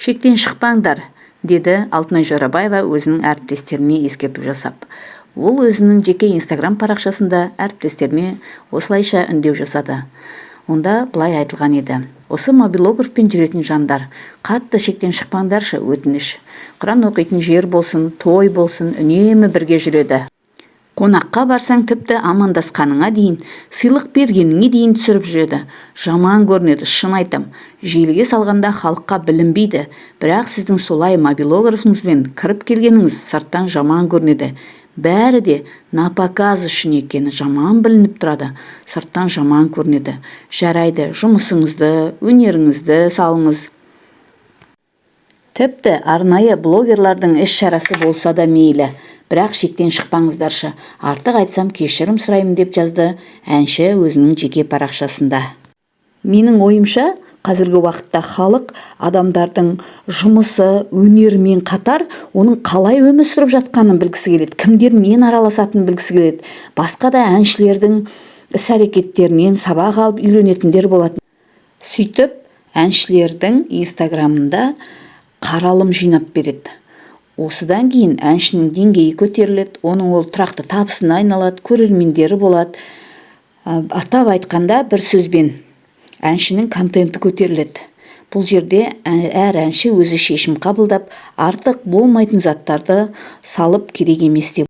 Шектен шықпаңдар, деді Алтынай Жорабаева өзінің әріптестеріне ескерту жасап. Ол өзінің жеке Инстаграм парақшасында әріптестеріне осылайша үндеу жасады. Онда былай айтылған еді: «Осы мобилографпен жүретін жандар, қатты шектен шықпаңдаршы, өтініш. Құран оқитын жер болсын, той болсын, үнемі бірге жүреді. Қонаққа барсаң, тіпті амандасқаныңа дейін, сыйлық бергеніңе дейін түсіріп жүреді. Жаман көрінеді, шын айтам. Желіге салғанда халыққа білінбейді, бірақ сіздің солай мобилографыңызбен кіріп келгеніңіз сырттан жаман көрінеді. Бәрі де на показ үшін екені жаман білініп тұрады, сырттан жаман көрінеді. Жарайды, жұмысыңызды, өнеріңізді салыңыз. Тіпті арнайы блогерлардың іс-шарасы болса да мейлі, бірақ шектен шықпаңыздаршы. Артық айтсам, кешірім сұраймын», – деп жазды әнші өзінің жеке парақшасында. Менің ойымша, қазіргі уақытта халық адамдардың жұмысы, өнерімен қатар оның қалай өмір сүріп жатқанын білгісі келеді, кімдермен араласатынын білгісі келеді. Басқа да әншілердің іс-әрекеттерінен сабақ алып үйренетіндер болады. Сөйтіп, әншілердің Инстаграмында қаралым жинап береді. Осыдан кейін әншінің деңгейі көтеріледі, оның ол тұрақты табысына айналады, көрермендері болады. Атап айтқанда, бір сөзбен, әншінің контенті көтеріледі. Бұл жерде әр әнші өзі шешім қабылдап, артық болмайтын заттарды салып керек емес деп.